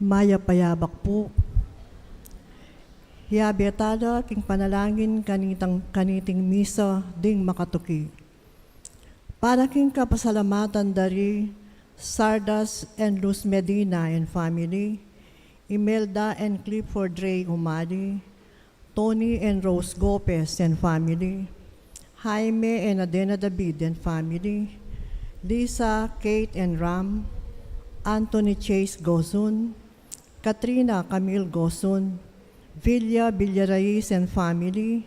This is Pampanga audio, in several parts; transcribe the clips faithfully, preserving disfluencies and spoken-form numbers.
Mayap a yabak pu. Yabe tala king panalangin kanitang, kaniting misa ding makatuki. Para king kapasalamatan dari Sardas and Luz Medina and family, Imelda and Clifford Ray Umali, Tony and Rose Gopez and family, Jaime and Adena David and family, Lisa, Kate and Ram, Anthony Chase Gozun, Katrina Camille Gozun, Villa Villarais and family,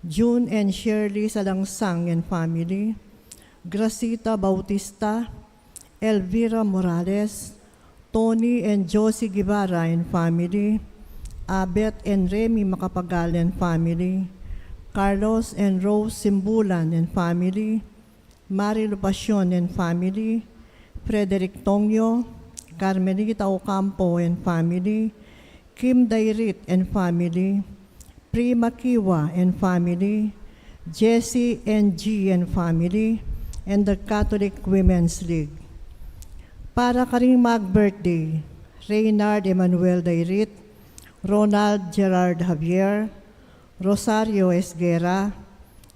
June and Shirley Salangsang and family, Gracita Bautista, Elvira Morales, Tony and Josie Guevara and family, Abet and Remy Macapagal and family, Carlos and Rose Simbulan and family, Mari Lupacion and family, Frederick Tongyo, Carmelita Ocampo and family, Kim Dairit and family, Prima Kiwa and family, Jesse and G and family, and the Catholic Women's League. Para karing mag-birthday, Reynard Emmanuel Dairit, Ronald Gerard Javier, Rosario Esguerra,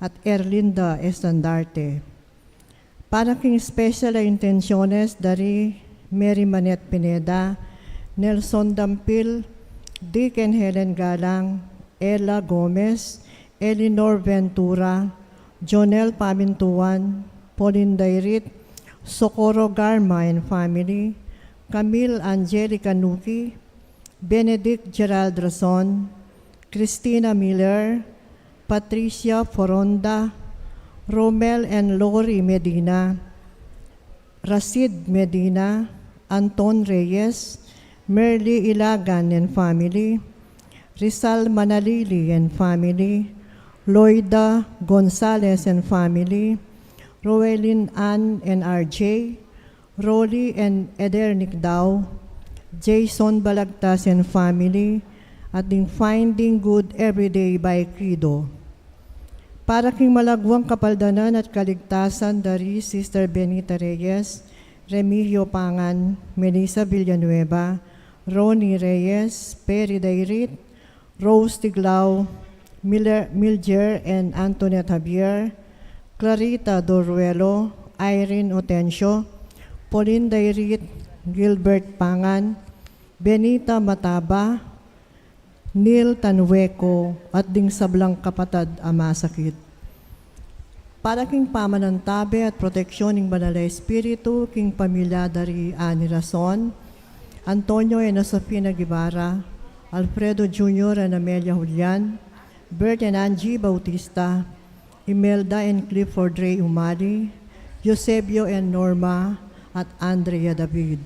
at Erlinda Estandarte. Para king special a intenciones dari Mary Manette Pineda, Nelson Dampil, Dick and Helen Galang, Ella Gomez, Eleanor Ventura, Jonel Pamintuan, Pauline Dairit, Socorro Garma and family, Camille Angelica Nuki, Benedict Gerald Rason, Christina Miller, Patricia Foronda, Romel and Lori Medina, Rasid Medina, Anton Reyes, Merly Ilagan and family, Rizal Manalili and family, Loida Gonzalez and family, Roelyn Ann and R J, Rolly and Eder Nicdao, Jason Balagtas and family, at ding Finding Good Everyday by Kido. Para king malagwang kapaldanan at kaligtasan dari Sister Benita Reyes, Remigio Pangan, Melissa Villanueva, Ronnie Reyes, Perry Dairit, Rose Tiglao, Miller, Milger and Antoinette Javier, Clarita Doruelo, Irene Otencio, Pauline Dairit, Gilbert Pangan, Benita Mataba, Neil Tanueco, at ding sablang kapatad a masakit. Para king pamanantabe at proteksyon ning Banal a Espiritu, king pamilya dari Ani Rason, Antonio and Josefina Guevara, Alfredo Junior and Amelia Julian, Bert and Angie Bautista, Imelda and Clifford Ray Umali, Eusebio and Norma, at Andrea David.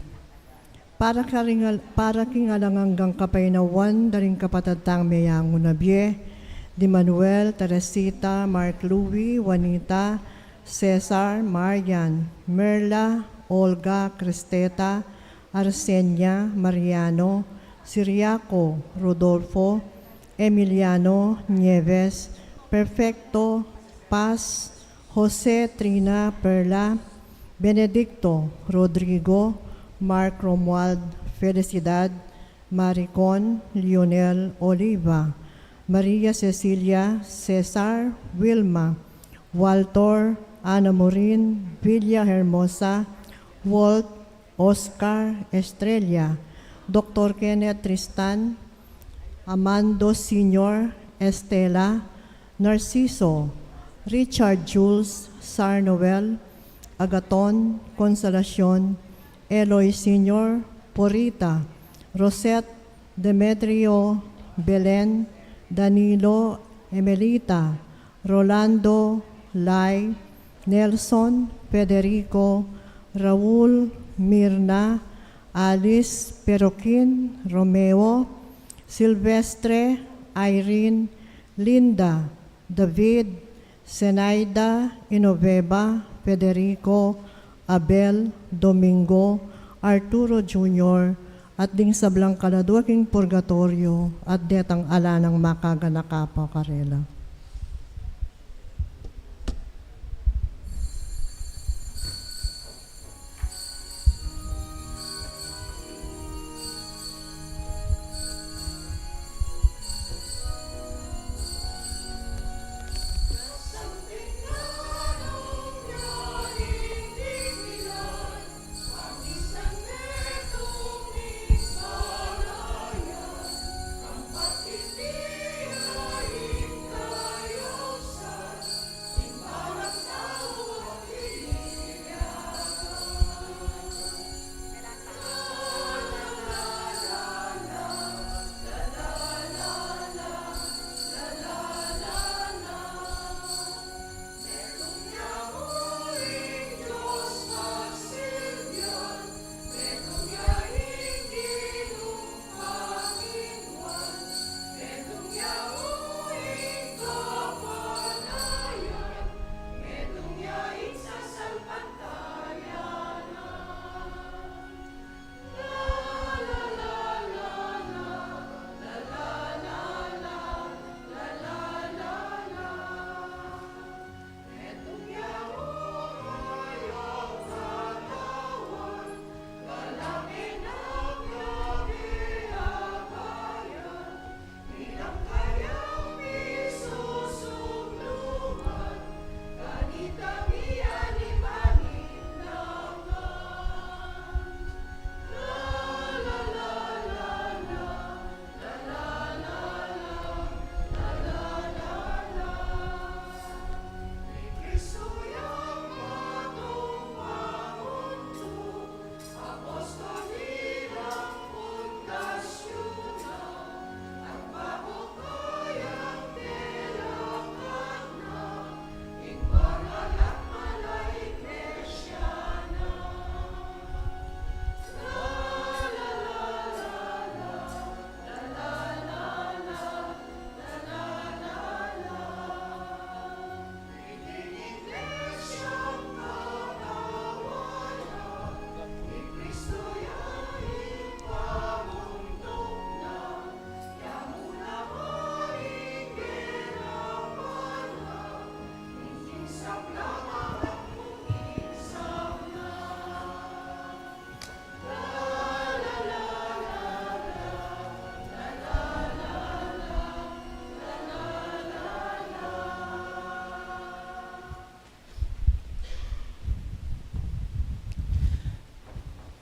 Para karing al-, para king alang anggang kapaynawan da ring kapatad tang meyangu na bie, di Manuel, Teresita, Mark Louie, Juanita, Cesar, Marian, Merla, Olga, Cristeta, Arsenia, Mariano, Siriaco, Rodolfo, Emiliano, Nieves, Perfecto, Paz, Jose, Trina, Perla, Benedicto, Rodrigo, Mark, Romuald, Felicidad, Maricon, Lionel, Oliva, Maria Cecilia, Cesar, Wilma, Walter, Ana Morin, Villa Hermosa, Walt, Oscar, Estrella, Doctor Kenneth, Tristan, Amando Senior, Estela, Narciso, Richard, Jules, Sarnoel, Agaton, Consolacion, Eloy Senior, Porita, Rosette, Demetrio, Belen, Danilo, Emelita, Rolando, Lai, Nelson, Federico, Raul, Mirna, Alice, Peroquin, Romeo, Silvestre, Irene, Linda, David, Zenaida, Inoveva, Federico, Abel, Domingo, Arturo Junior, at ding sablang kaladua king purgatorio, at detang ala nang makaganaka pa karela.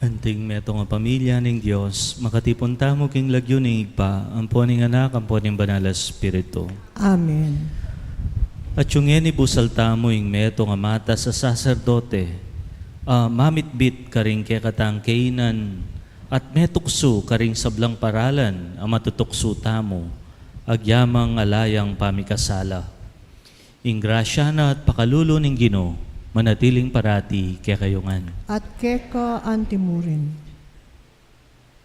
Anting metung a pamilya ning Dios, makatipun tamu king lagyu ning Ibpa, ampo ning Anak, ampo ning Banal a Espiritu. Amen. At yung ngeni busal tamu ing metung a matas a saserdote, a mamitbit karing kekatang kainan, at metuksu karing sablang paralan a matutuksu tamu, agyamang ala yang pamikasala. Ing grasya na at pakalulu ning Ginu, manatiling parati kekayu ngan. At keka anti mu rin.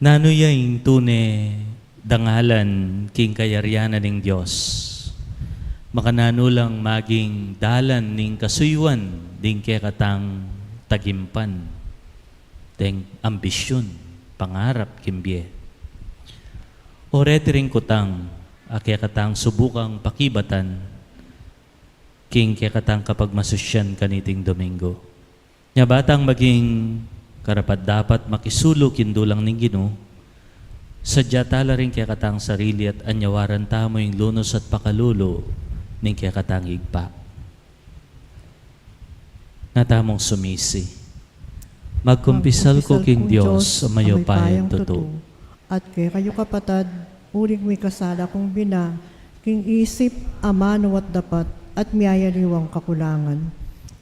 Nanu ya ing tune dangalan king kayarian na ning Dios? Makananu lang maging dalan ning kasuyuan ding kekatang tagimpan, deng ambisyun, pangarap king bie. O reti ring kutang a kekatang subukang pakibatan king kekatang kapagmasusyan kaniting Domingo. Nya ba tang maging karapat-dapat makisulu king dulang ning Ginu, sadya tala ring kekatang sarili at anyawaran tamu ing lunus at pakalulu ning kekatang Ibpa. Nga tamung sumisi. Magkumpisal ku king Dios a mayupayang tutu. At kekayu kapatad, uling mikasala kung bina, king isip, amanu at dapat, at miyayaliwang kakulangan.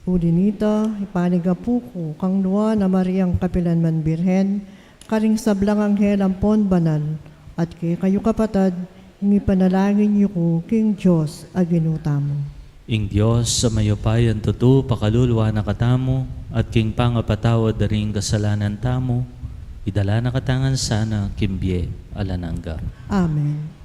Uli nita, ipanigapu ku kang Nuan a Mariang kapilanman Birhen, karing sablang anghel ampon banal, at kekayu kapatad, ing ipanalangin yu ku king Dios a Ginu tamu. Ing Dios a mayupayang tutu pakaluluan na katamu, at king pangapatawad da ring kasalanan tamu, idala na katamu ngan sana king bie alang angga. Amen.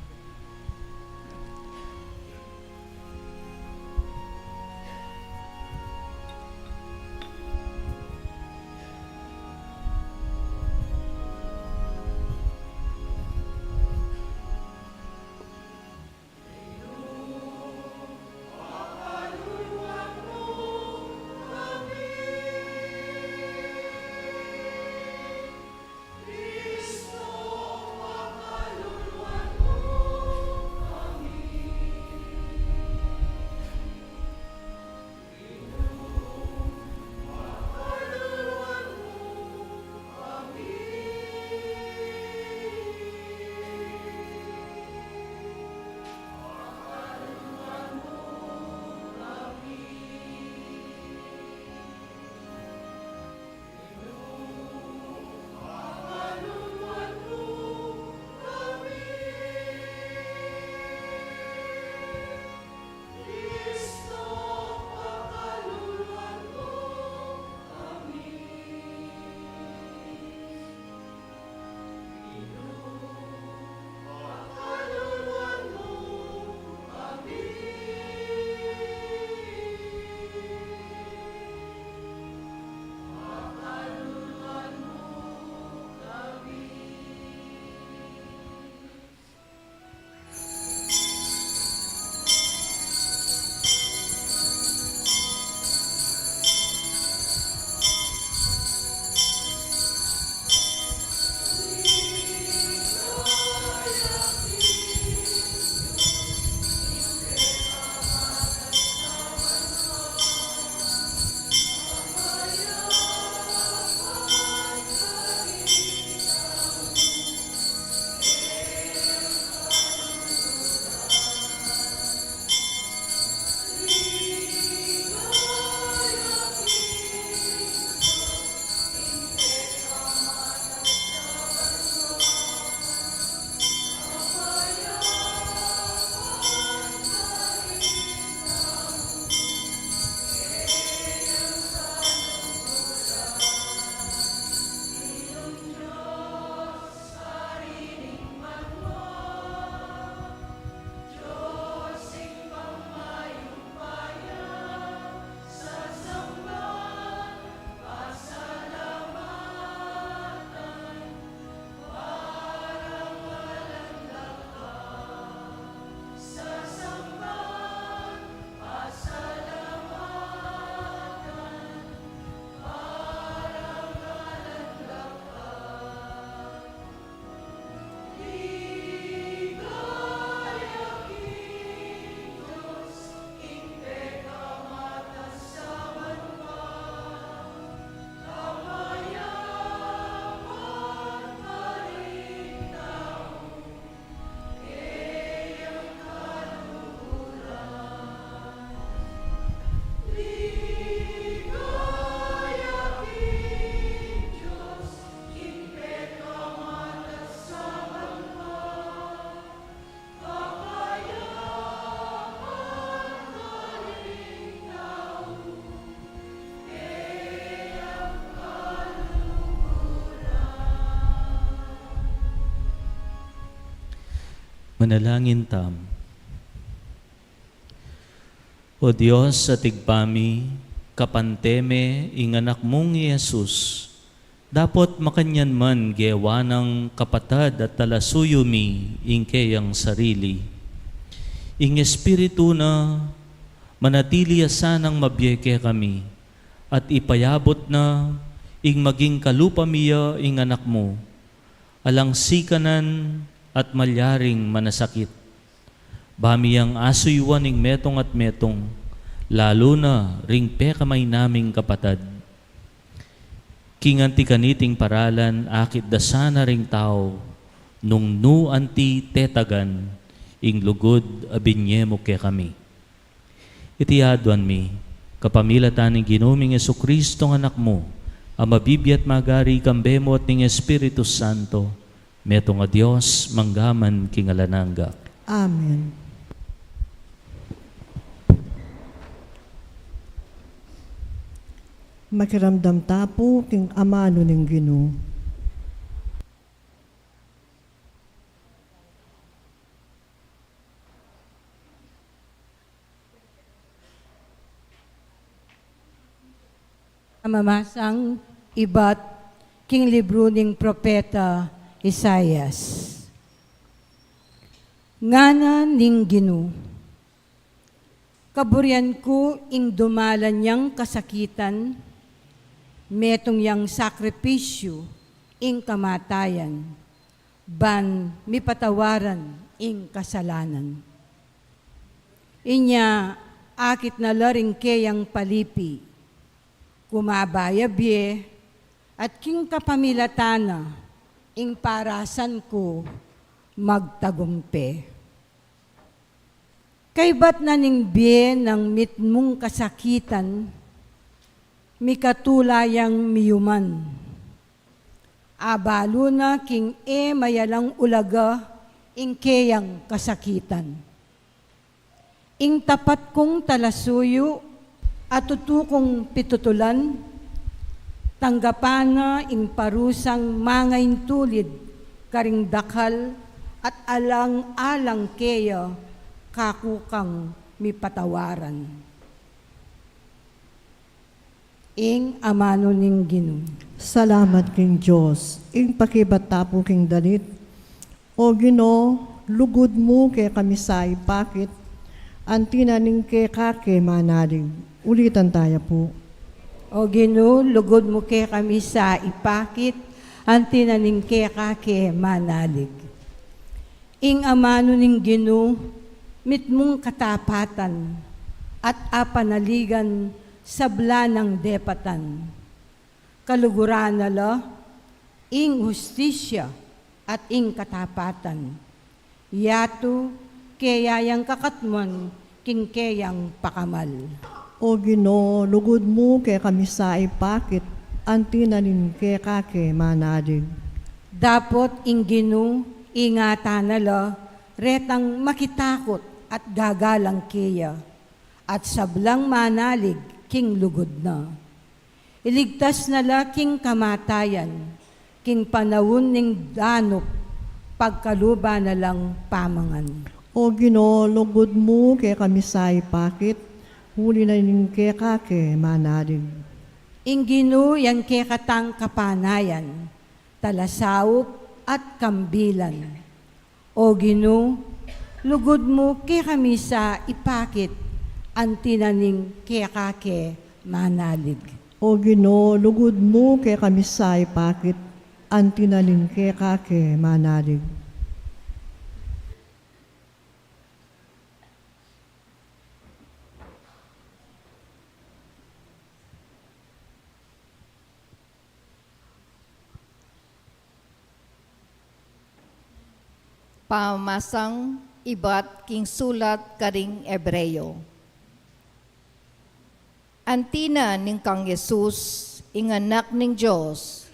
Manalangin tamu. O Dios, a Ibpa mi, kapante me ing Anak mung i Jesus, dapot makanyan man gewa nang kapatad at talasuyu mi ing keyang sarili. Ing Espiritu na manatili ya sanang mabie kekami, at ipayabut na ing maging kalupa mi ya ing Anak mu, alang sikanan at malyaring manasakit. Ba mi yang asuyuan ing metung at metung, lalu na ring pekamay naming kapatad. King anti kaniting paralan, akit da sana ring tau, nung nu anti tetagan ing lugud a binie mu kekami. Iti aduan mi, kapamilatan ning Ginu ming Jesucristo a Anak mu, a mabibie at magari kambe mu at ning Espiritu Santo, metung a Dios, mangga man king alang angga. Amen. Makiramdam ta pu king amanu ning Ginu. Pamamasang ibat king libru ning propeta Isaias. Ngana ning Ginu, kaburian ku ing dumalan yang kasakitan, metung yang sakripisyu ing kamatayan, ban mipatawaran ing kasalanan. Inya akit na la ring keyang palipi, kumaba ya bie, at king kapamilatan na ing parasan ku magtagumpe. Kaybat na ning bie nang mitmung kasakitan, mikatula yang miyuman. Abalu na king e mayalang ulaga ing keyang kasakitan. Ing tapat kung talasuyu at tutu kung pitutulan, tanggapan na ing parusang mangaintulid karing dakal at alang-alang keya kaku kang mipatawaran. Ing amanu ning Ginu. Salamat king Dios. Ing pakibat ta pu king dalit. O Ginu, lugud mu kekami sa ipakit, anti na ning keka ke manalig. Ulitan taya pu. O Ginu, lugud mu kekami sa ipakit, anti na ning keka ke manalig. Ing amanu ning Ginu, mitmung katapatan, at apanaligan sabla nang depatan. Kaluguran na la ing hustisya at ing katapatan. Yatu keya yang kakatmuan king keyang pakamal. O Ginu, lugud mu kekami sa ipakit, anti na ning keka ke manalig. Dapot ing Ginu, ingatan na la retang makitakut at gagalang keya, at sablang manalig king lugud na. Iligtas na la king kamatayan, king panaun ning danup, pagkaluban na lang pamangan. O Ginu, lugud mu kekami sa ipakit, uli na ning keka ke manalig. Ing Ginu yang kekatang kapanayan, talasaup at kambilan. O Ginu, lugud mu kekami sa ipakit, anti na ning keka ke manalig. O Ginu, lugud mu kekami sa ipakit, anti na ning keka ke manalig. Pamasang ibat king sulat karing Hebreo. Anti na ning kang Jesus, ing Anak ning Dios,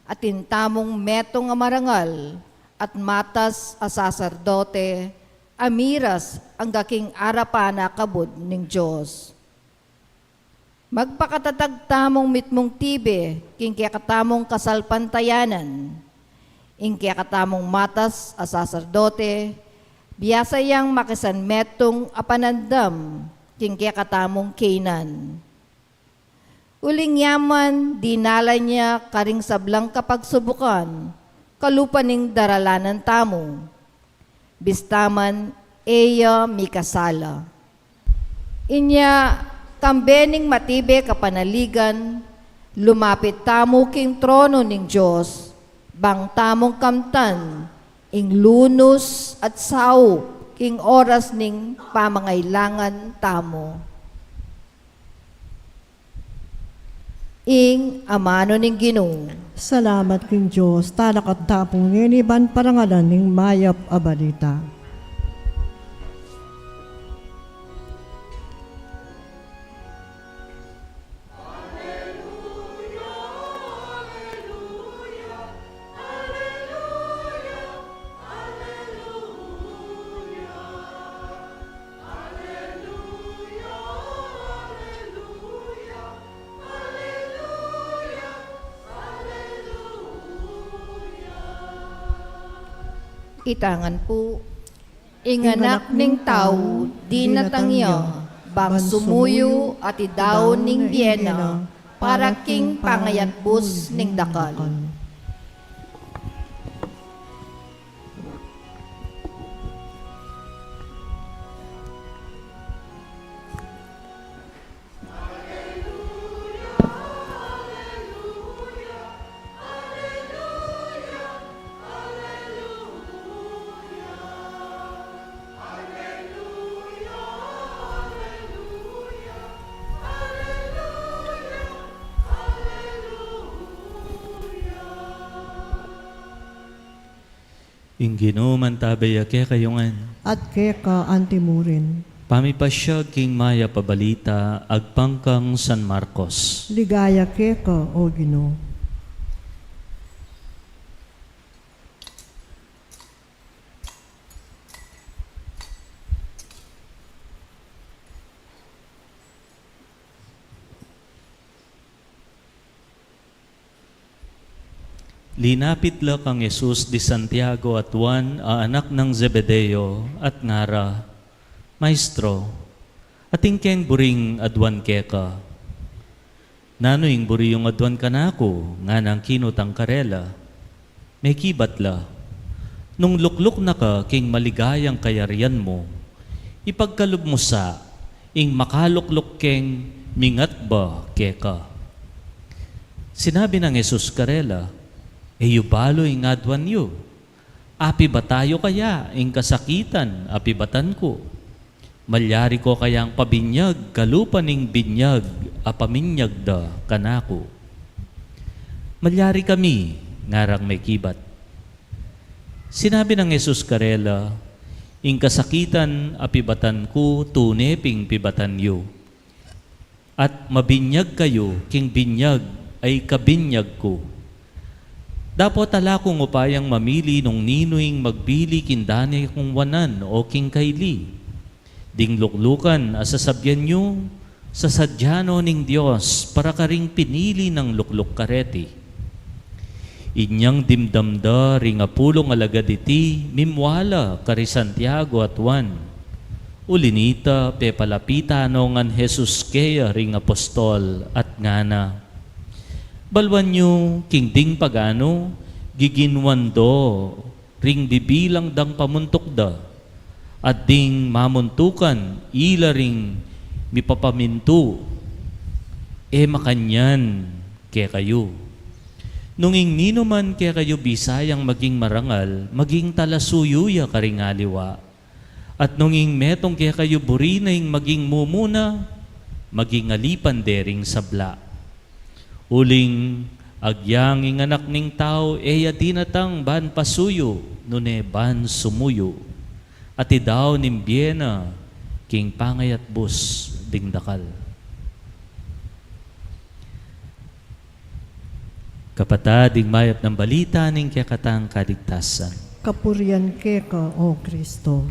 atin tamung metung a marangal at matas a saserdote, a miras angga king arapan a kabud ning Dios. Magpakatatag tamung mitmung tibe king kekatamung kasalpantayanan, ing kekatamung matas a saserdote, Biasa yang makisanmetung a panandam king kekatamung kainan. Uling yaman, dinala ya karing sablang kapagsubukan, kalupa ning daralanan tamu. Bista man, e ya mikasala. Inya, kambe ning matibe kapanaligan, lumapit tamu king trono ning Dios, bang tamung kamtan ing lunus at saup king oras ning pamangailangan tamu. Ing amanu ning Ginu. Salamat king Dios, talakad tamu ngeni ban parangalan ning mayap a balita. Ita ngan pu, ing Anak ning Tau, dinatang ya, bang sumuyu at idaun ing bie na, para king pangayatbus ning dakal. Ing Ginu mantabe ya kekayu ngan. At keka antimurin. Pamipasyag king mayap a balita agpang kang San Marcos. Ligaya keka, O Ginu. Linapit la kang Jesus di Santiago at Juan a anak nang Zebedeo, at ngara, "Maestro, atin keng buring aduan keka." "Nanu ing buri yung aduan kanaku?" nganang kinutang karela. Mekibat la, "Nung lukluk na ka king maligayang kayarian mu, ipagkalub mu sa ing makalukluk keng mingatba keka." Sinabi nang Jesus karela, "E yu balu ing aduan yu. Apibatan yu kaya ing kasakitan a pibatan ku? Malyari ko kayang pabinyag kalupa ning binyag a paminyag da kanaku?" "Malyari kami," ngarang mekibat. Sinabi nang Jesus karela, "Ing kasakitan a pibatan ku tune ping pibatan yu. At mabinyag kayu king binyag a ikabinyag ku. Dapot ala kung upayang mamili nung ninu ing magbili king dane kung wanan o king kaili. Ding luklukan a sasabian yu, sasadya no ning Dios para karing pinili nang lukluk kareti." Inyang dimdam da ring apulung alagad iti, mimwala kari Santiago at Juan. Uli nita, pepalapitan no ngan Jesus keya ring apostol at ngana, "Baluan yu king ding paganu, giginwan do ring bibilang dang pamuntuk da, at ding mamuntukan ila ring mipapamintu, e makanyan kekayu. Nung ing ninuman kekayu bisayang maging marangal, maging talasuyu ya karing aliwa. At nung ing metung kekayu buri na ing maging mumuna, maging alipan de ring sabla. Uling agyang ing Anak ning Tau e ya dinatang ban pasuyu, nune ban sumuyu, at idaun ing bie na king pangayatbus ding dakal." Kapatad, ing mayap nang balita ning kekatang kaligtasan. Kapurian keka, O Kristo.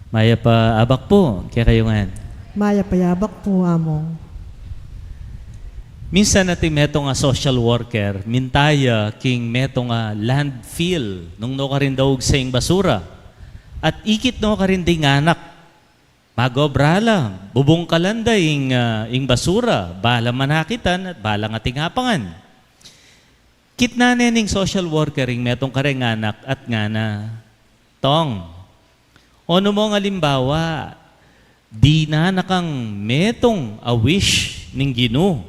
Mayap a abak pu kekayu ngan. Mayap a abak pu, Among. Minsan atin metung a social worker, minta ya king metung a landfill, nung nukarin daug sa ing basura. At ikit nukarin ding anak. Mag-obra la, bubungkalan da ing, ah, ing basura, bala manakitan at bala ating apangan. Kitnan ne ning social worker ing metung kareng anak at ngana, "Tong, o nu mong alimbawa, dinan na kang metung a wish ning Ginu,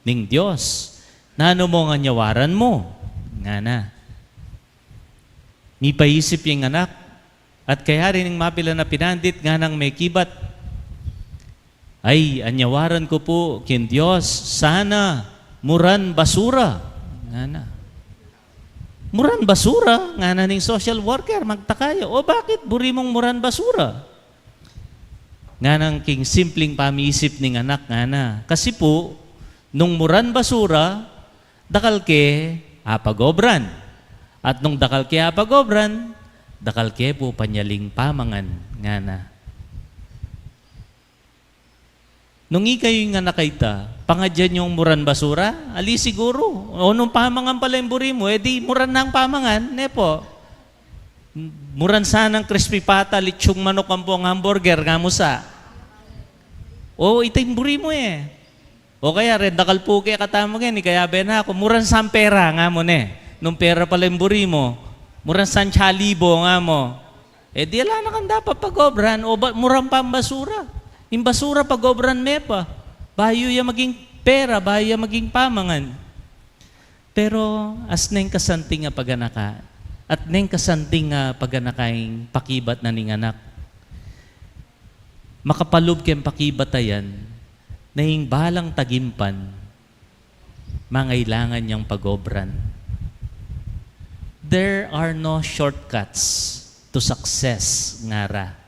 ning Dios, nanu mong anyawaran mu?" ngana. Mipaisip ya ing anak, at kayari ning mapilan a pinandit nganang mekibat, "Ay, anyawaran ku pu king Dios, sana muran basura," ngana. "Muran basura?" ngana ning social worker, magtaka ya. "O bakit, buri mung muran basura?" Nganang king simpling pamisip ning anak ngana, "Kasi pu, nung muran basura, dakal ke apag-obran. At nung dakal ke apag-obran, dakal ke pu panyaling pamangan," ngana. Nung ikayu ing anak a ita, pangadyan yung muran basura? Ali siguru. O nung pamangan pala ing buri mu, e di muran nang pamangan, ne pu? Muran sanang crispy pata, litsong manok ampong hamburger, nga mu sa. O, ita ing buri mu e. O kaya, ren dakal pu ke katamu ngeni, kaya bena ku, muran sang pera, nga mu ne. Nung pera pala ing buri mu, muran sang tsa libo, nga mu. E di ala na kang dapat pag-obran, o ba, muran pang basura. Ing basura pag-obran me pa. Bayu ya maging pera, bayu ya maging pamangan. Pero as neng kasanting a paganaka, at neng kasanting a paganaka ing pakibat na ning anak. Makapalub keng pakibat a yan, na ing balang tagimpan, mangailangan yang pag-obran. There are no shortcuts to success, ngara.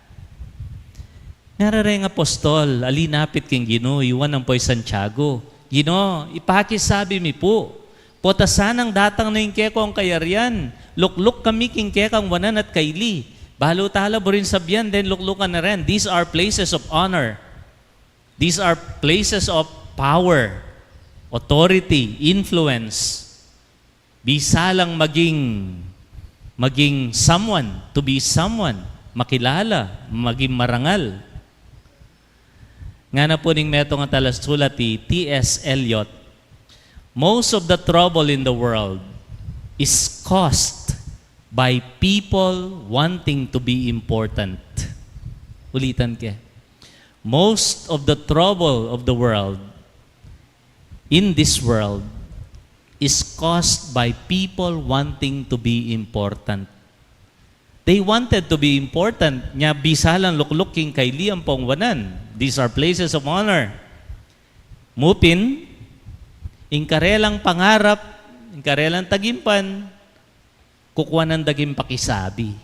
Ngara reng apostol a linapit king Ginu, iwan ampo i Santiago, "Ginu, ipakisabi mi pu, pota sanang datang na ing kekong kayarian, lukluk kami king kekang wanan at kaili." Balu tala buring sabian deng luklukan a ren. These are places of honor. These are places of power, authority, influence. Bisa lang maging, maging someone, to be someone, makilala, maging marangal. Ngana pu ning metung a talasulat, i T S Eliot, "Most of the trouble in the world is caused by people wanting to be important." Ulitan ke. "Most of the trouble of the world, in this world, is caused by people wanting to be important." They wanted to be important. Nya bisa lang lukluk king kaili ampong wanan. These are places of honor. Mu pin, ing karelang pangarap, ing karelang tagimpan, kukuanan da king pakisabi.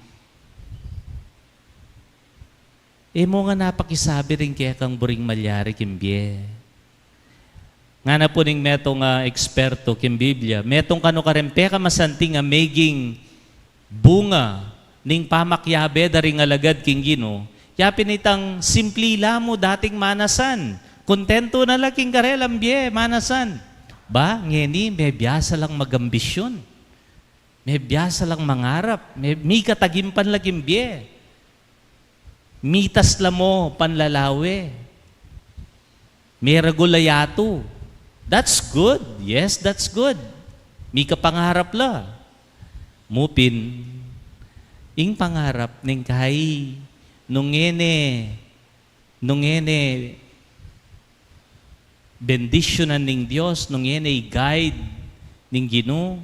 E mu ngan pakisabi ring kekang buring malyari king bie. Ngana pu ning metung a eksperto king Biblia, metung kanu kareng pekamasanting a meging bunga ning pamakiabe da ring alagad king Ginu, ya pin itang simpli la mu dating manasan. Kontentu na la king karelang bie, manasan. Ba, ngeni, mebiasa lang magambisyun. Mebiasa lang mangarap. Me-, mika tagimpan la king bie. Mitas la mu panlalawe. Meragul la yatu. That's good. Yes, that's good. Mika pangarap la. Mu pin, ing pangarap neng kai, nung e ne, nung e ne bendisyunan ning Dios, nung e ne i-guide ning Ginu,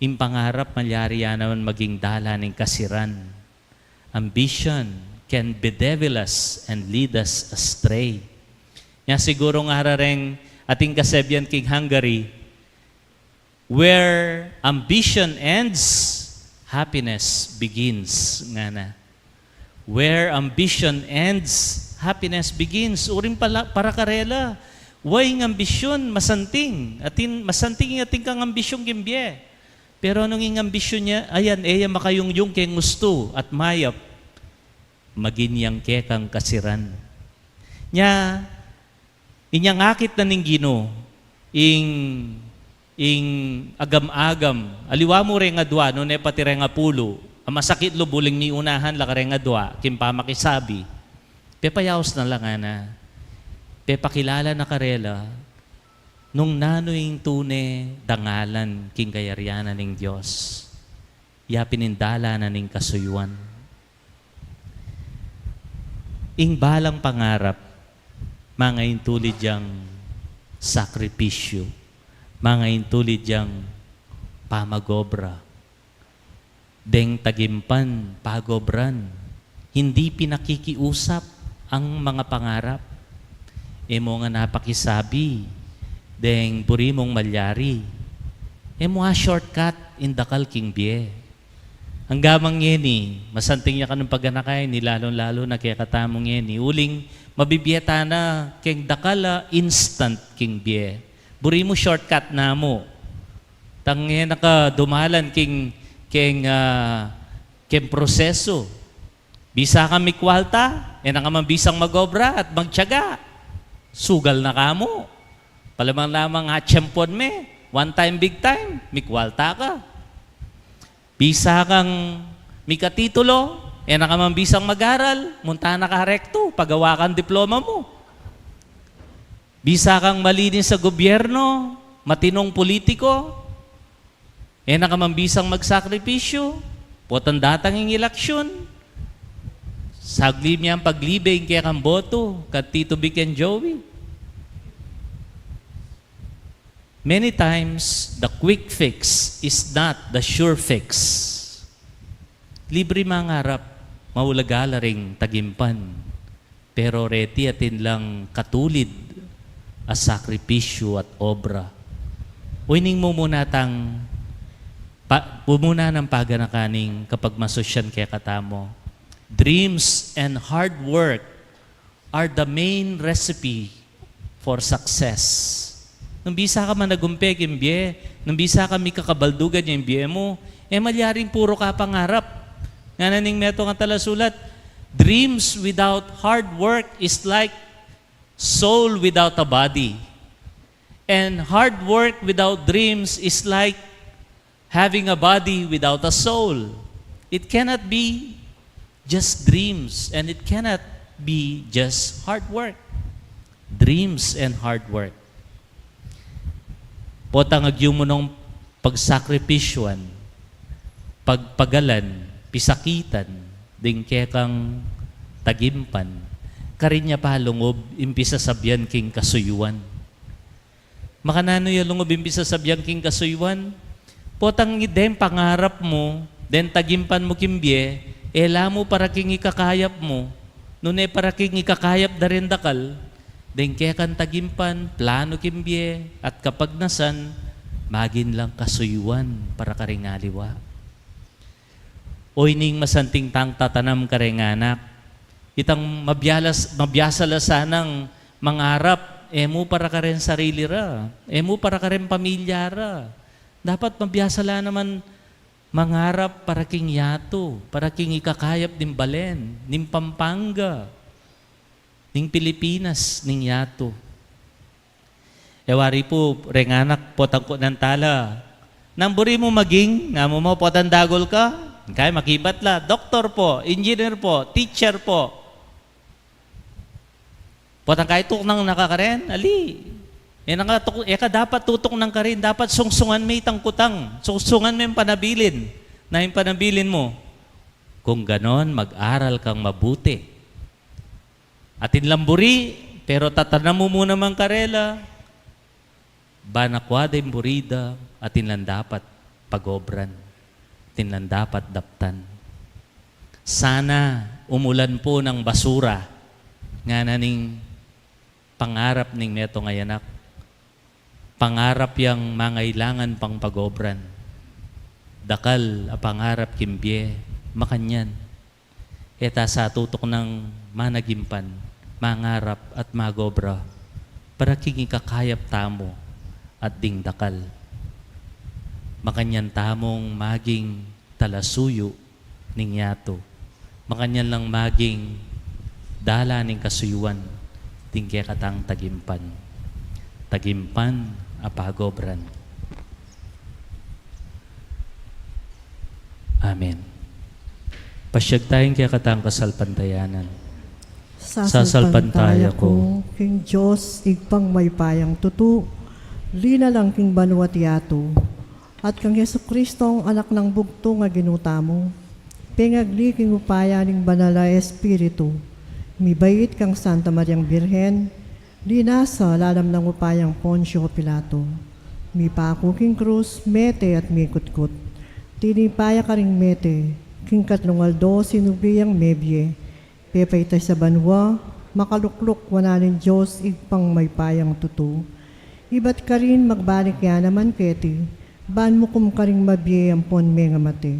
ing pangarap malyari ya naman maging dalan ning kasiran. Ambition can bedevil us and lead us astray. Nya siguru ngara reng ating kasebian king Hungary, "Where ambition ends, happiness begins," ngana. "Where ambition ends, happiness begins." Uring pala, para karela, wa ing ambisyun, masanting. Atin, masanting ing atin kang ambisyun king bie. Pero nung ing ambisyun ya, ayan, e ya makayungyung keng ustu at mayap, magin yang kekang kasiran. Nya, inyang akit na ning Ginu, ing, ing agam-agam, aliwa mu reng adua, nune pati reng apulu, a masakit lub uling miunahan la kareng adua king pamakisabi. Pepayaus na la ngana, pepakilala na karela nung nanu ing tune dangalan king kayarian na ning Dios, ya pin ing dalan na ning kasuyuan. Ing balang pangarap, mangaintulid yang sakripisyu, mangaintulid yang pamagobra. Deng tagimpan pagobran, hindi pinakikiusap ang mga pangarap. E mu nga napakisabi deng buri mung malyari. E mu a-shortcut ing dakal king bie. Angga mang ngeni, masanting ya kanung paganaka ini, lalung-lalu na kekatamu ngeni. Uling mabibie tana keng dakal a instant king bie. Buri mu shortcut na mu. Tang e na ka dumalan king, king, ah, king prosesu. Bisa kang mikwalta, e na ka man bisang magobra at magtiyaga. Sugal na ka mu. Palamang-lamang atyempuan me, one time, big time, mikwalta ka. Bisa kang mikatitulo, e na ka man bisang mag-aral, munta na ka rektu, pagawa kang diploma mu. Bisa kang malinis sa gobyerno, matinung politiko, e na ka man bisang magsakripisyu, potang datang ing eleksyon, sagli miyang paglibe ing kekang boto, kang Tito Vic and Joey. Many times, the quick fix is not the sure fix. Libre mangarap, maulaga la ring tagimpan. Pero reti atin lang katulid a sakripisyu at obra. Uy, ning mumuna tang pa, mumuna nang paganaka ning kapagmasusyan kekatamu. Dreams and hard work are the main recipe for success. Nung bisa ka managumpe king bie, nung bisa ka mikakabaldugan ing bie mu, e malyaring puro ka pangarap. Ngana ning metung a talasulat, "Dreams without hard work is like soul without a body. And hard work without dreams is like having a body without a soul." It cannot be just dreams, and it cannot be just hard work. Dreams and hard work. Potang agyu mu nong pagsakripisyuan, pagpagalan, pisakitan, ding kekang tagimpan, karin ya pa lungub ing pisasabyan king kasuyuan. Makananu ya lungub ing pisasabyan king kasuyuan? Potang deng pangarap mu, deng tagimpan mu king bie, e la mu para king ikakayap mu, nune para king ikakayap da ring dakal, deng kekang tagimpan, planu king bie, at kapagnasan, magin lang kasuyuan para karing aliwa. O ining masanting tang tatanam kareng anak, itang mabiasa la sanang mangarap, e mu para kareng sarili ra, e mu para kareng pamilya ra. Dapat mabiasa la naman mangarap para king yatu, para king ikakayap ning balen, ning Pampanga, ning Pilipinas, ning yatu. E wari pu, reng anak, potang kunan tala, "Nanu ing buri mu maging?" Nanu mu, "Potang dagul ka?" Kaya makibat la, "Doktor po, engineer po, teacher po." Potang kaya tuknang na ka karin, ali. E na ka tuk-, e ka dapat tutuknang karin, dapat sungsungan me itang kutang, sungsungan me ing panabilin. Na ing panabilin mu, "Kung ganon, mag-aral kang mabuti." Atin lang buri, pero tatanam mu mu naman karela, ban akwa deng buri da, atin lang dapat pagobran, atin lang dapat daptan. Sana umulan po ng basura, ngana ning pangarap ning metung a anak. Pangarap yang mangailangan pang pagobran. Dakal a pangarap king bie, makanyan. E ta sa tutuknang managimpan, mangarap at magobra para king ikakayap tamu at ding dakal. Makanyan tamung maging talasuyu ning yatu. Makanyan lang maging dalan ning kasuyuan ding kekatang tagimpan. Tagimpan apagobran. Amen. Pasyag tayang kekatang kasalpantayanan. Sasalpantaya ku king Dios, Ibpang mayupayang tutu, linalang king banua't yatu, at kang Jesucristong Anak nang bugtung a Ginu tamu, pengagli king upaya ning Banal a Espiritu, mibait kang Santa Mariang Birhen, linasa lalam nang upayang Poncio Pilato, mipaku king krus, mete at mikutkut. Tinipa ya karing mete, king katlung aldo sinubli yang mebie, pepaitas ya banua, makalukluk wanan ning Dios Ibpang mayupayang tutu. Ibat karin magbalik ya naman keti, ban mukum karing mabie ampon mengamate.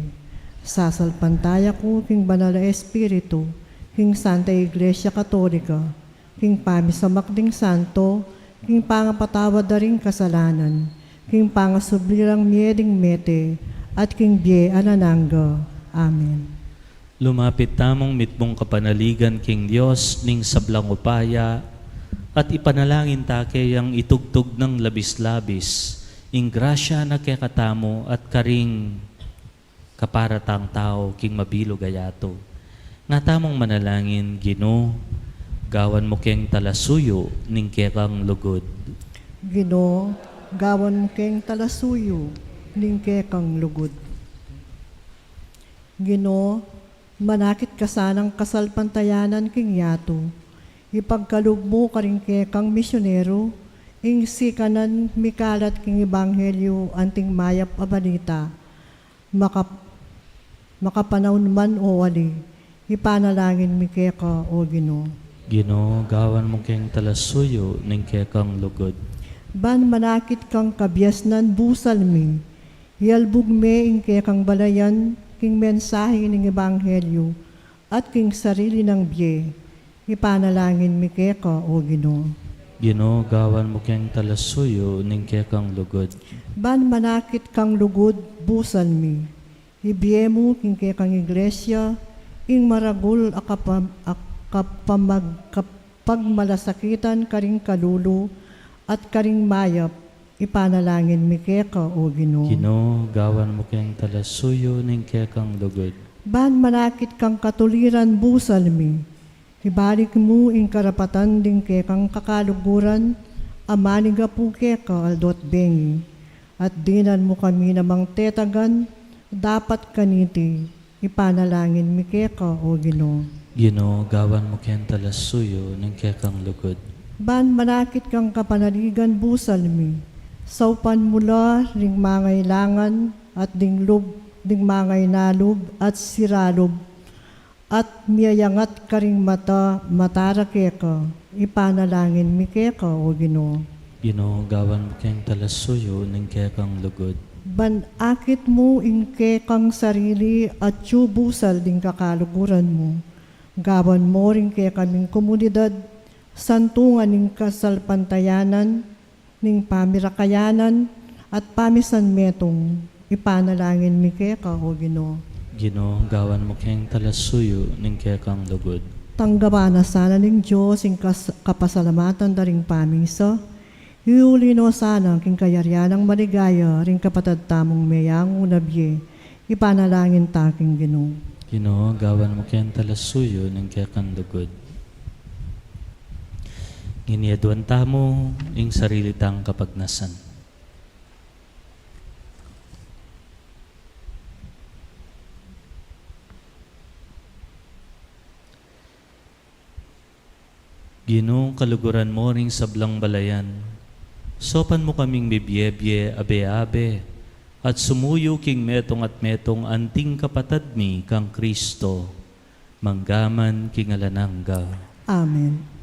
Sasalpantaya ku king Banal a Espiritu, king Santa Iglesia Katolika, king pamisamak ding santo, king pangapatawad da ring kasalanan, king pangasubli rang mie ding mete, at king bie alang angga. Amen. Lumapit tamung mitmung kapanaligan king Dios ning sablang upaya, at ipanalangin ta keyang itugtug nang labis-labis ing grasya na kekatamu at karing kapara tang tau king mabilug a yatu. Nga tamung manalangin: Ginu, gawan mu keng talasuyu ning kekang lugud. Ginu, gawan mu keng talasuyu ning kekang lugud. Ginu, manakit ka sanang kasalpantayanan king yatu. Ipagkalub mu karing kekang misyonero ing sikanan mikalat king ebanghelyu anting mayap a balita. Makap-, makapanaun man o ali, ipanalangin mi keka, O Ginu. Ginu, gawan mu keng talasuyu ning kekang lugud. Ban manakit kang kabiasnan busal mi, ialbug me ing kekang balayan king mensahe ning ebanghelyu at king sarili nang bie, ipanalangin mi keka, O Ginu. Ginu, gawan mu keng talasuyu ning kekang lugud. Ban manakit kang lugud busal mi, ibie mu king kekang iglesia ing maragul a kapam-, a kapamag-, kapagmalasakitan karing kalulu at karing mayap, ipanalangin mi keka, O Ginu. Ginu, gawan mu keng talasuyu ning kekang lugud. Ban manakit kang katuliran busal mi, ibalik mu ing karapatan ding kekang kakaluguran a manigapu keka aldo't bengi, at dinan mu kami namang tetagan dapat kaniti, ipanalangin mi keka, O Ginu. Ginu, gawan mu keng talasuyu ning kekang lugud. Ban manakit kang kapanaligan busal mi, saupan mu la ring mangailangan at ding lub-, ding mangainalub at siralub, at miyayangat karing mata, mata ra keka, ipanalangin mi keka, O Ginu. Ginu, gawan mu keng talasuyu ning kekang lugud. Ban akit mu ing kekang sarili at yu busal ding kakaluguran mu, gawan mu ring kekaming komunidad santungan ning kasalpantayanan, ning pamirakayanan at pamisanmetung, ipanalangin mi keka, O Ginu. Ginu, gawan mu keng talasuyu ning kekang lugud. Tanggapan na sana ning Dios ing kas-, kapasalamatan da ring pamisa, iuli no sana king kayarian nang maligaya ring kapatad tamung meyangu na bie, ipanalangin ta king Ginu. Ginu, gawan mu keng talasuyu ning kekang lugud. Ngeni aduan tamu ing sarili tang kapagnasan. Ginu, kaluguran mu ring sablang balayan, saupan mu kaming mibie-bie abe-abe, at sumuyu king metung at metung anting kapatad mi kang Kristo, mangga man king alang angga. Amen.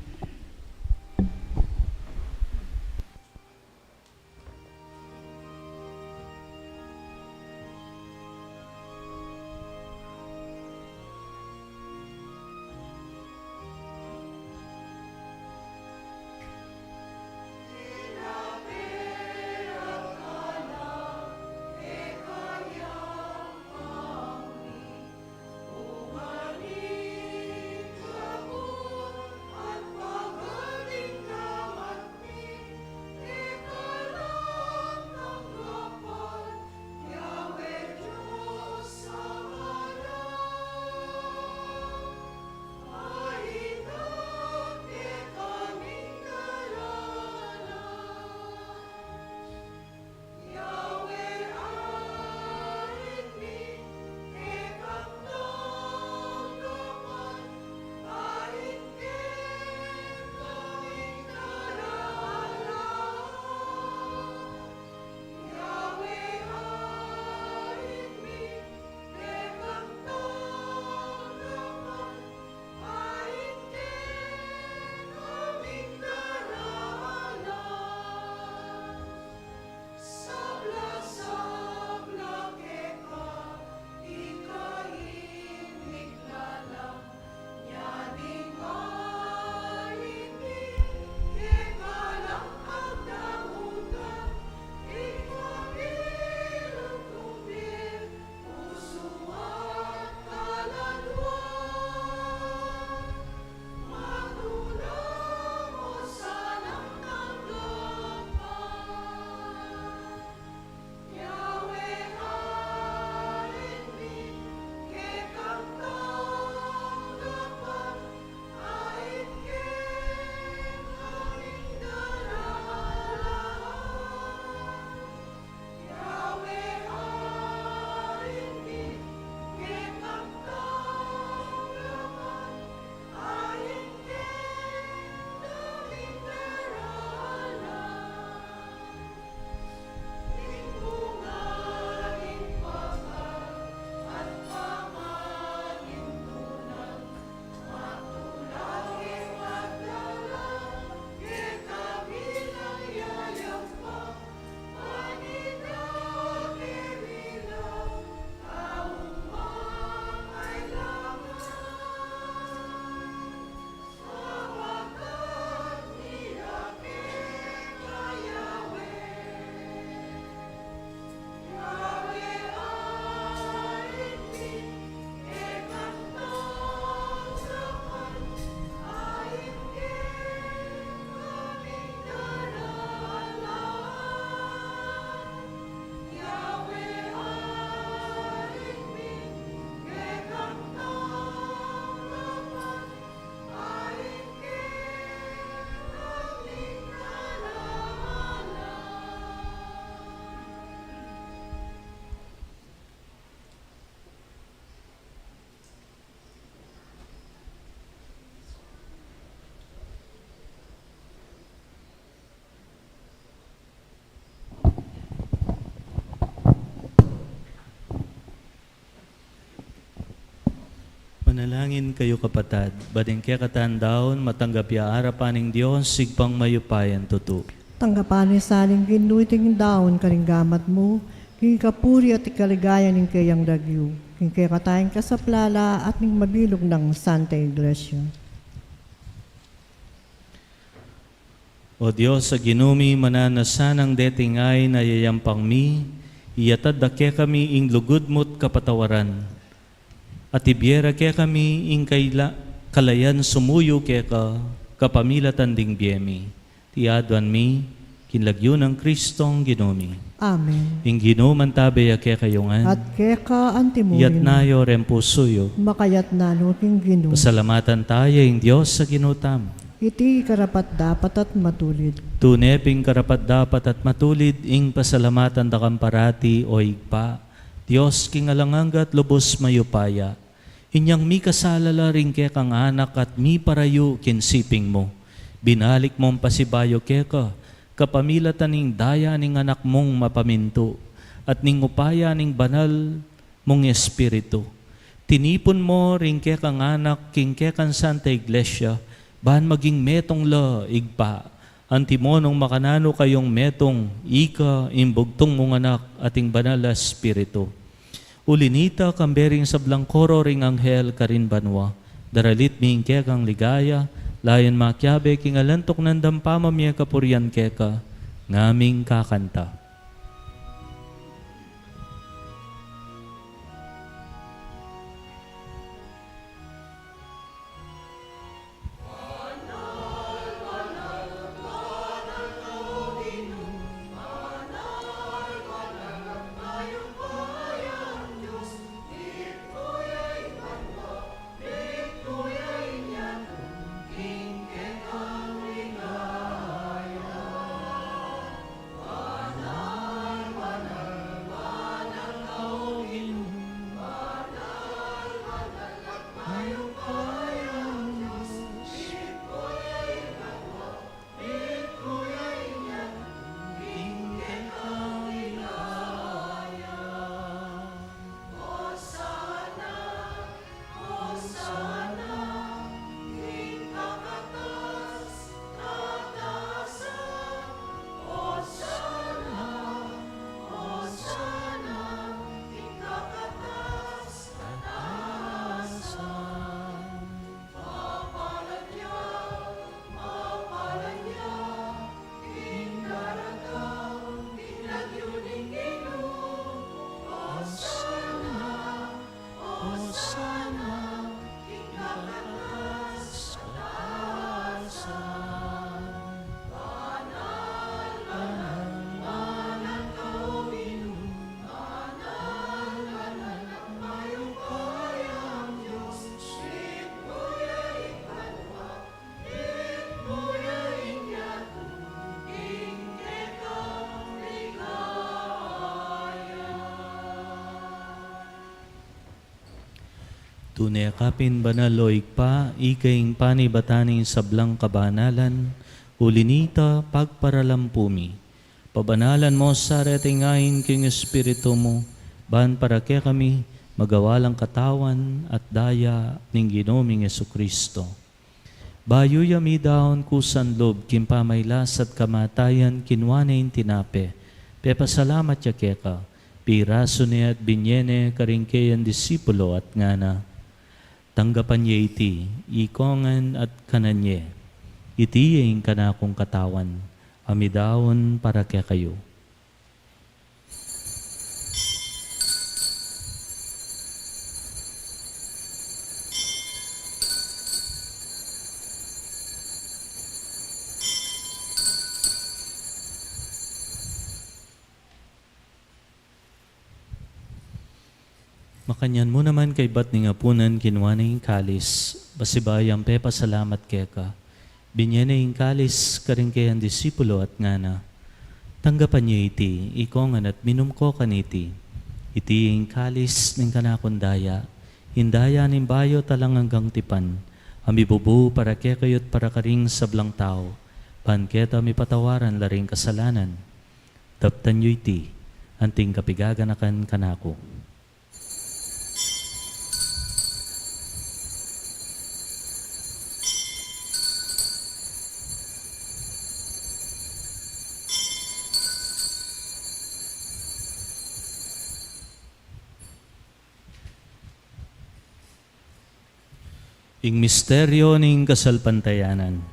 Manalangin kayu, kapatad, ban ing kekatang daun matanggap ya arapan ning Dios, Ibpang mayupayang tutu. Tanggapan na sa ning Ginu iting daun karing gamat mu, king kapurian at kaligayan ning keyang lagyu, king kekatang kasaplalan at ning mabilug nang Santa Iglesia. O Dios a Ginu mi, mananu na sanang deting ain a yayampang mi, iyatad da kekami ing lugud mu't kapatawaran. At ibie ra kekami ing kaila-, kalayan sumuyu keka, kapamilatan ding bie mi. Iti aduan mi, king lagyu nang Kristong Ginu mi. Amen. Ing Ginu mantabe ya kekayu ngan. At keka antimurin. Iyatas yu reng pusu yu. Makayatas no king Ginu. Pasalamatan taya ing Dios a Ginu tamu. Iti karapat-dapat at matulid. Tune pin karapat-dapat at matulid ing pasalamatan da kang parati, o Ibpa, Dios king alang angga at lubus mayupaya. Inyang mikasala la ring kekang anak at miparayu king siping mu, binalik mung pasibayu keka, kapamilatan ning daya ning Anak mung mapamintu, at ning upaya ning banal mung Espiritu. Tinipun mu ring kekang anak king kekang Santa Iglesia, ban maging metung la, Ibpa, antimunung makananu kayung metung, ika, ing bugtung mung Anak, at ing Banal a Espiritu. Uli na nita, kambe ring sablang koro ring anghel karin banua, daralit mi ing kekang ligaya, layun makiabe king alang tuknang dang pamamie kapurian keka, ngaming kakanta. Tune ka pin banal, o Ibpa, ika ing panibatan ning sablang kabanalan, uli na nita pagparalampu mi. Pabanalan mu sa reting ain king Espiritu mu, ban para kekami magawa lang katawan at daya ning Ginu ming Jesucristo. Bayu ya midaun kusang lub king pamailas at kamatayan, kinua ne ing tinape, pepasalamat ya keka, pirasu ne at binye ne karing keyang disipulo at ngana: Tanggapan ye iti, ikong ngan at kanan ye. Iti ya ing kanakung katawan, a midaun para kekayu. Makanyan mu naman kaybat ning apunan, kinua ne ing kalis, pasibayu yang pepasalamat keka, binye ne ing kalis karing keyang disipulo at ngana: Tanggapan ye iti, ikong ngan at minum ko kaniti. Iti ing kalis ning kanakung daya, ing daya ning bayu at alang anggang tipan, a mibubu para kekayu at para karing sablang tau, ban keta mipatawaran la ring kasalanan. Daptan yu iti, anting kapigaganakan kanaku. Ing misteryo ning kasalpantayanan.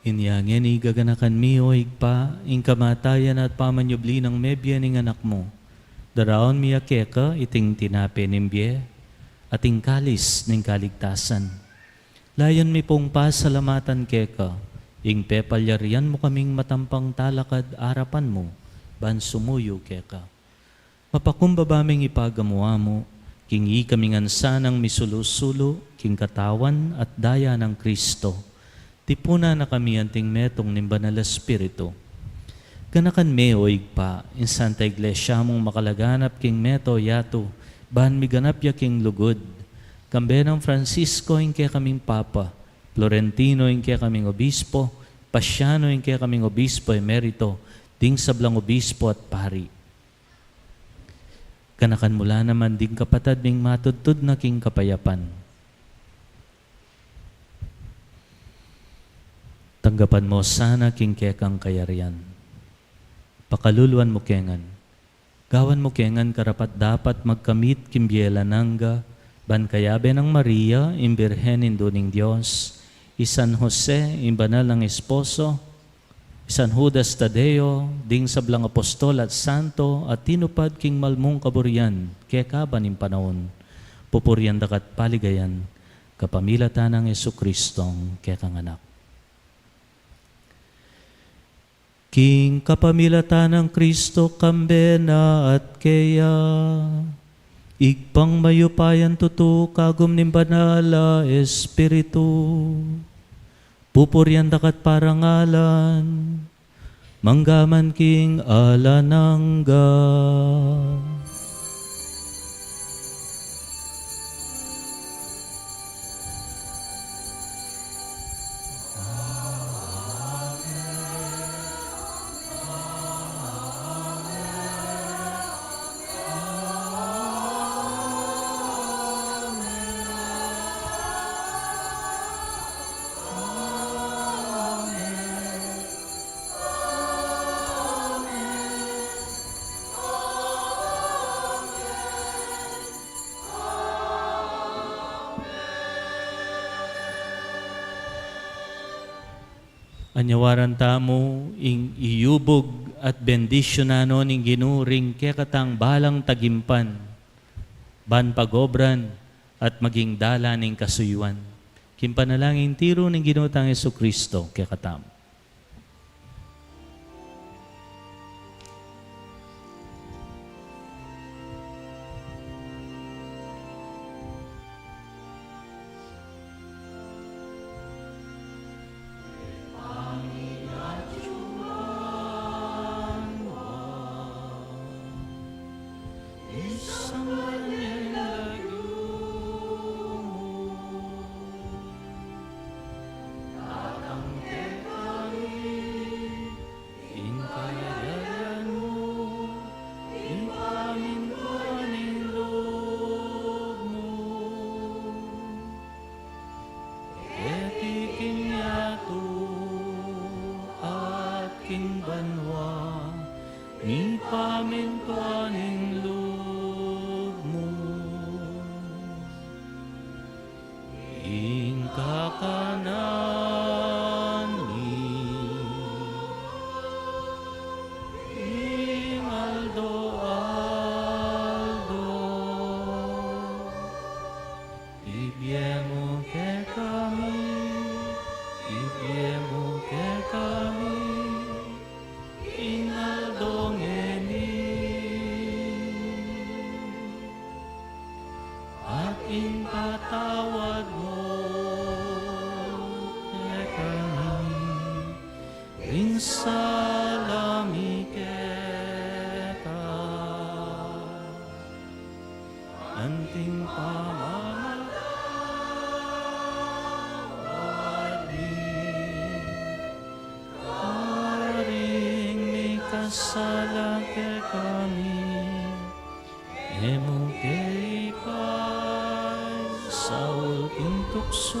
Inya ngeni, gaganakan mi, o Ibpa, ing kamatayan at pamanyubli nang mebie ning Anak mu. Daraun mi ya keka iting tinape ning bie at ing kalis ning kaligtasan. Layun mi pung pasalamatan keka ing pepalyarian mu kaming matampang talakad arapan mu ban sumuyu keka. Mapakumbaba ming ipagamu-amu king ikami ngan sanang misulu-sulu king katawan at daya nang Kristo. Tipunan na kami anting metung ning Banal a Espiritu. Ganakan me, o Ibpa, ing Santa Iglesia mung makalaganap king mabilug a yatu, ban miganap ya king lugud. Kambe nang Francisco ing kekaming Papa, Florentino ing kekaming Obispo, Pasiano ing kekaming Obispo Emerito, ding sablang Obispo at Pari. Ganakan mu la naman ding kapatad ming matudtud na king kapayapan. Tanggapan mu sana king kekang kayarian. Pakaluluan mu ke ngan. Gawan mu ke ngan karapat-dapat magkamit king bie alang angga, ban kayabe nang Maria, ing Birhen Indu ning Dios, i San Jose, ing banal nang esposo, i San Judas Tadeo, ding sablang apostol at santo a tinupad king mal mung kaburian kekaban ning panaun, pupurian daka at paligayan, kapamilatan nang Jesucristong kekang Anak. King kapamilatan nang Kristo, kambe na at keya, Ibpang mayupayang tutu, kagum ning Banal a Espiritu, pupurian daka at parangalan, mangga man king alang angga. Anyawaran tamu ing iyubug at bendisyunan no ning Ginu ring kekatang balang tagimpan, ban pagobran at maging dalan ning kasuyuan. King panalangin tiru ning Ginu tang Jesucristo kekatamu. Ing kayarian mu, ing pamintuan ning lub mu, keti king yatu at king banua, mipamintuan ing lub mu. Ing kakanan mi king aldo-aldo, ibie mu kekami, ibie mu kekami, Patawad mu kekami ing sala mi keka, anting pamamatawad mi karing mikasala kekami. E mu ke ipaisaul king tuksu,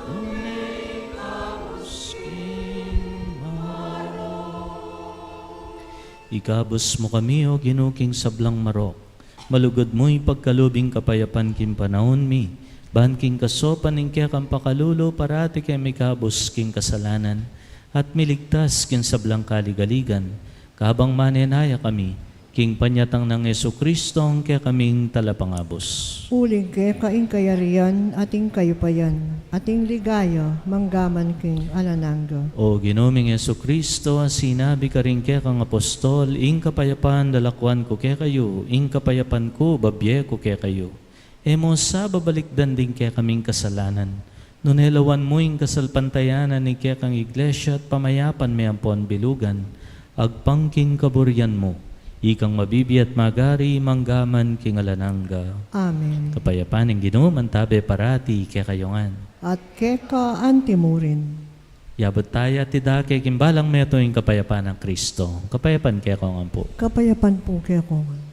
nune ikabus king marok. Ikabus mu kami, O Ginu, king sablang marok. Malugud mu ipagkalub ing kapayapan king panaun mi, ban king kasaupan ning kekang pakalulu parati keng mikabus king kasalanan, at miligtas king sablang kaligaligan, kabang manenaya kami king panyatang nang Jesucristo, ing kekaming Talapangabus. Uling keka ing kayarian, at ing kayupayan, at ing ligaya, manggaman king alang angga. O Ginu ming Jesucristo, a sinabi karing kekang apostol, ing kapayapan lalakuan ku kekayu, ing kapayapan ku babie ku kekayu. E mu sa babalikdan ding kekaming kasalanan, nune lawan mu ing kasalpantayanan ning kekang Iglesia at pamayapan me ampon bilugan, agpang king kaburian mu, ikang mabibie at magari manggaman king alang angga. Amen. Kapayapan ning Ginu mantabe parati kekayu ngan. At keka antimurin. Yabut taya at idake king balang metung ing kapayapan nang Kristo. Kapayapan kekongan pu. Kapayapan pu kekongan.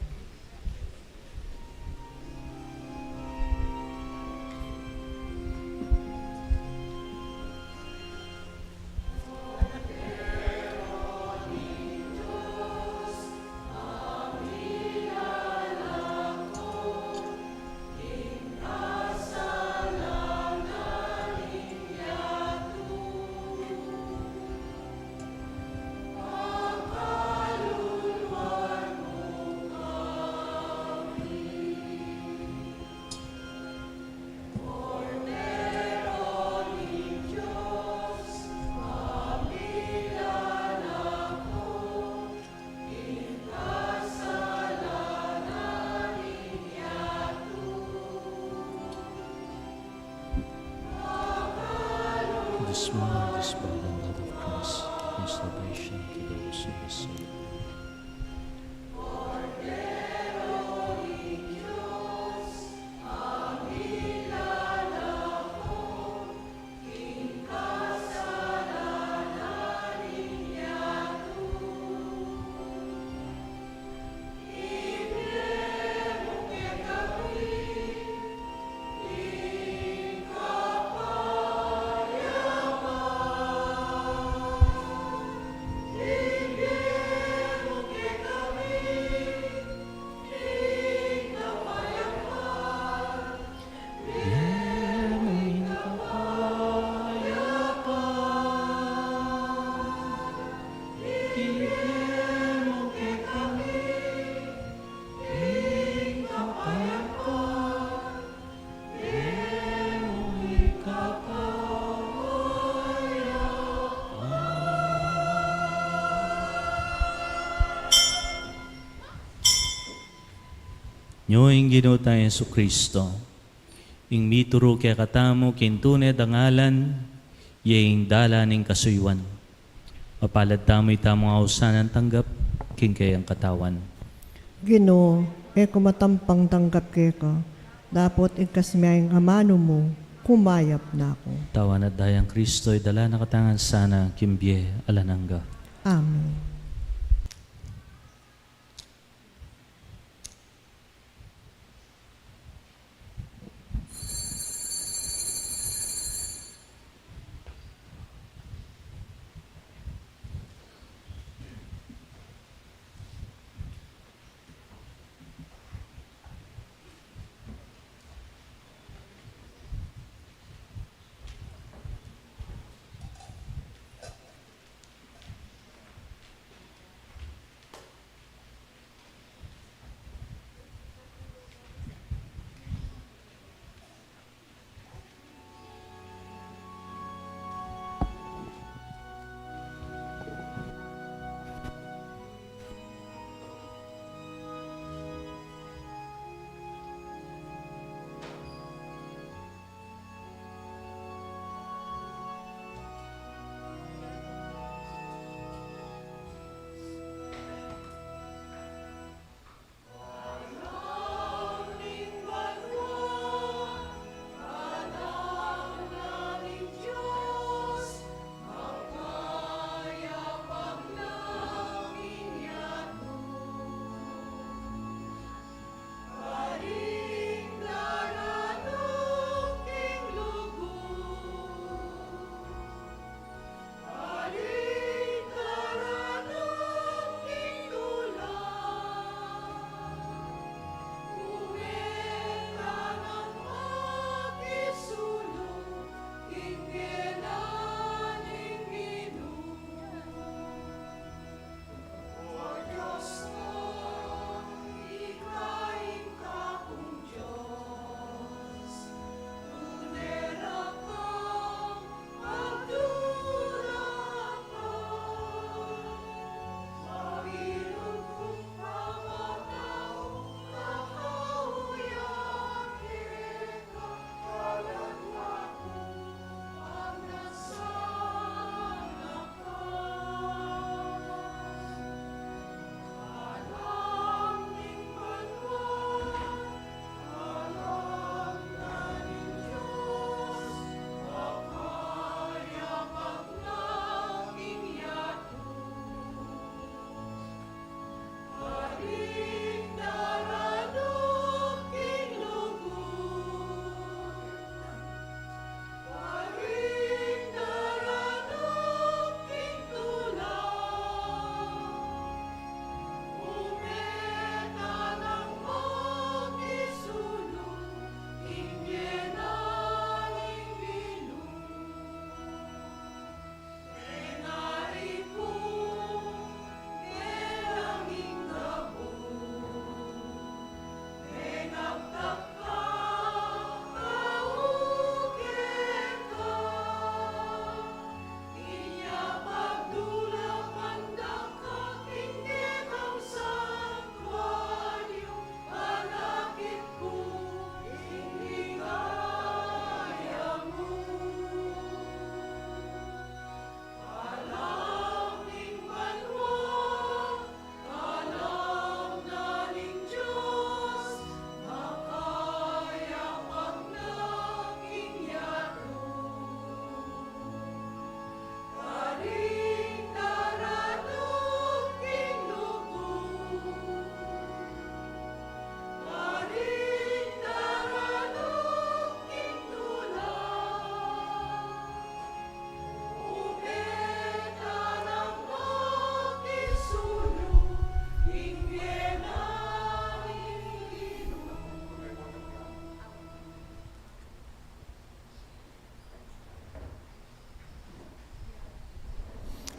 This morning, this body and blood of Christ, in salvation to those who are saved. Nyo ing Ginu tang Jesucristo, ing mituru kekatamu king tune dang ngalan, ya ing dalan ning kasuyuan. Mapalad tamu itamu ngan ausan a tanggap king keyang katawan. Ginu, e ku matampang tanggap keka, dapot igkas me ing amanu mu, kumayap na ku. Katawan at dayang Kristo, idala na katamu ngan sana king bie alang angga. Amen.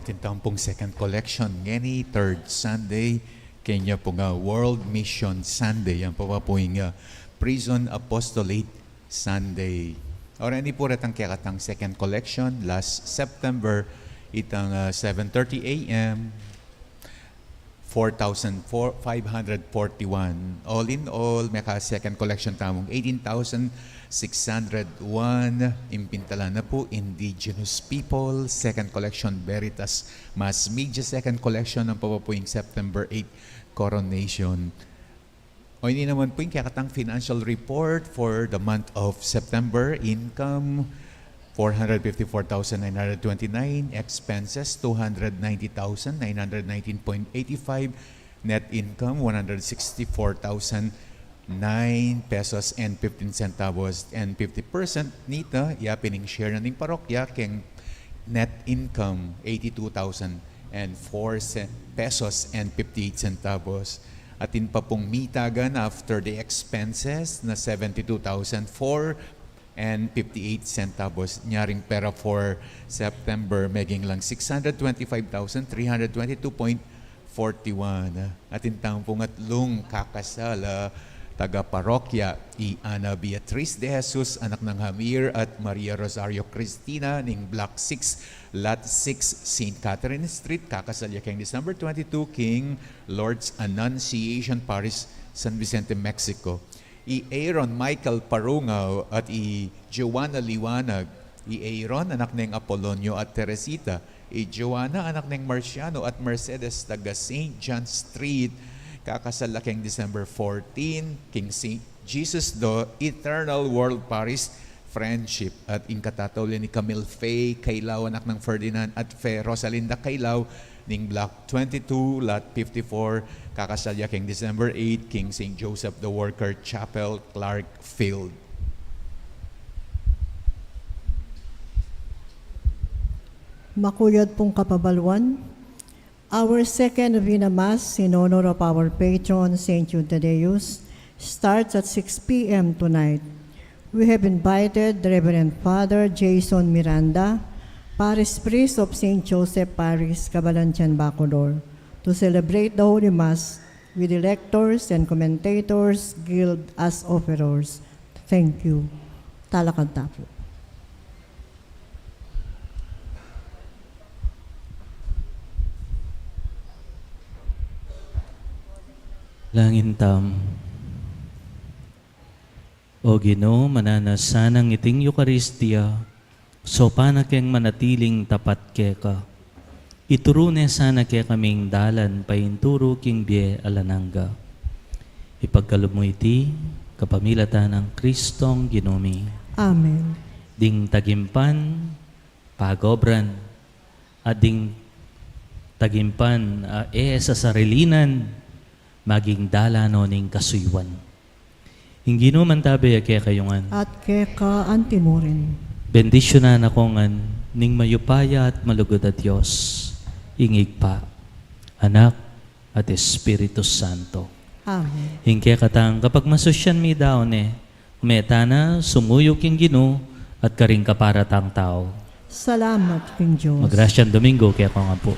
Atin tamu pung second collection ngeni, third Sunday, keni pu ing World Mission Sunday, ampo pa pu ing Prison Apostolate Sunday. Oras ini pu retang kekatang second collection last September, itang, ah, seven thirty A M, four thousand five hundred forty-one. All in all, meka second collection tamung eighteen thousand six hundred one. Ing pintala na pu, Indigenous People, second collection Veritas Mass Media, second collection ampo pa pu ing September eight Coronation. O ini naman pu ing kekatang financial report for the month of September. Income, four hundred fifty-four thousand nine hundred twenty-nine. Expenses, two hundred ninety thousand nine hundred nineteen point eighty-five. Net income, one hundred sixty-four thousand nine pesos and fifteen centavos. And fifty percent nita, ya pin ing share na ning parokya keng net income, eighty-two thousand and four pesos and fifty-eight centavos. Atin pa pung mitagan after the expenses na seventy-two thousand four and fifty-eight centavos. Nyaring pera for September, meging lang six hundred twenty-five thousand three hundred twenty-two point forty-one. Atin tamu pung atlung kakasal a taga-parokya, i Ana Beatriz de Jesus, anak nang Jamir at Maria Rosario Cristina, ning Block six, Lot six, Saint Catherine Street, kakasal ya keng December twenty-two, king Lord's Annunciation Parish, San Vicente, Mexico. I Aaron Michael Parungaw at i Joanna Liwanag. I Aaron, anak neng Apolonio at Teresita. I Joanna, anak neng Marciano at Mercedes, taga Saint John Street, kakasal la keng December fourteen, king Saint Jesus the Eternal World Parish, Friendship. At ing katatauli ni Camille Faye Kailaw, anak nang Ferdinand at Fe Rosalinda Kailaw, ning Block twenty-two, Lot fifty-four, kakasal ya keng December eight, king Saint Joseph the Worker Chapel, Clark Field. Makuyad pung kapabaluan, our second novena mass in honor of our patron, Saint Jude Thaddeus, starts at six p.m. tonight. We have invited Reverend Father Jason Miranda, Parish Priest of Saint Joseph Parish, Cabalantian, Bacolor, to celebrate the Holy Mass with the lectors and commentators guild as offerers. Thank you. Talakanta pu. Langin tam. O Ginu, mananu sanang iting Eukaristia, saupan na keng manatiling tapat keka. Ituru ne sana kekaming dalan painturu king bie alang angga. Ipagkalub mu iti kapamilatan nang Kristong Ginu mi. Amen. Ding tagimpan pagobran, at ding tagimpan, ah, e sasarilinan, maging dalan no ning kasuyuan. Ing Ginu mantabe ya kekayu ngan. At keka anti mu rin. Bendisyunan na ko ngan ning mayupaya at malugud a Dios, ing Ibpa, Anak, at Espiritu Santo. Amen. Ing kekatang kapagmasusyan mi daun ne, ume tana sumuyu king Ginu at karing kapara tang tau. Salamat king Dios. Magrasyang Domingo kekongan pu.